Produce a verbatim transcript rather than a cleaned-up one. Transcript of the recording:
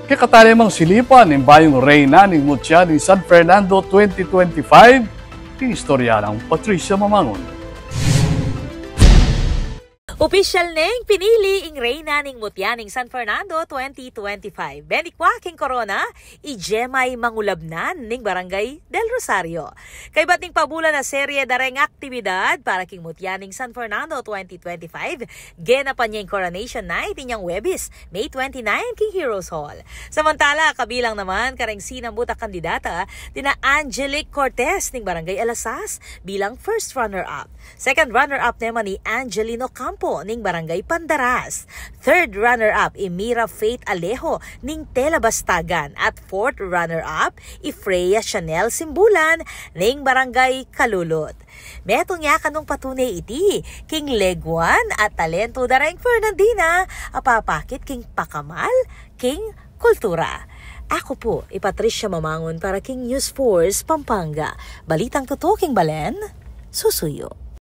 Kekatalimang silipan ing bayung reyna ning mutya ning San Fernando twenty twenty-five, king istorya nang Patricia Mamangun. Opisyal neng pinili ing reyna ning mutya ning San Fernando twenty twenty-five. Benikwa king korona, i Jemay Mangulabnan ning Barangay Del Rosario. Kaybat ning pabulan a serye da reng aktibidad para king mutya ning San Fernando twenty twenty-five, genapan ya ing Coronation Night inyang Webis, May twenty-nine, king Heroes Hall. Samantala, kabilang naman kareng sinambut a kandidata, dina Angelic Cortez ning Barangay Alasas bilang first runner-up. Second runner-up naman i Angelino Campo ning Barangay Pandaras. Third runner-up i Mira Faith Alejo ning Tela Bastagan. At fourth runner-up i Freya Chanel Simbulan ning Barangay Kalulut. Metung ya kanung patune iti king leguan at talentu da reng Fernandina a papakit king pakamal king kultura. Aku pu i Patricia Mamangun para king News Force Pampanga. Balitang tutu king balen, susuyu.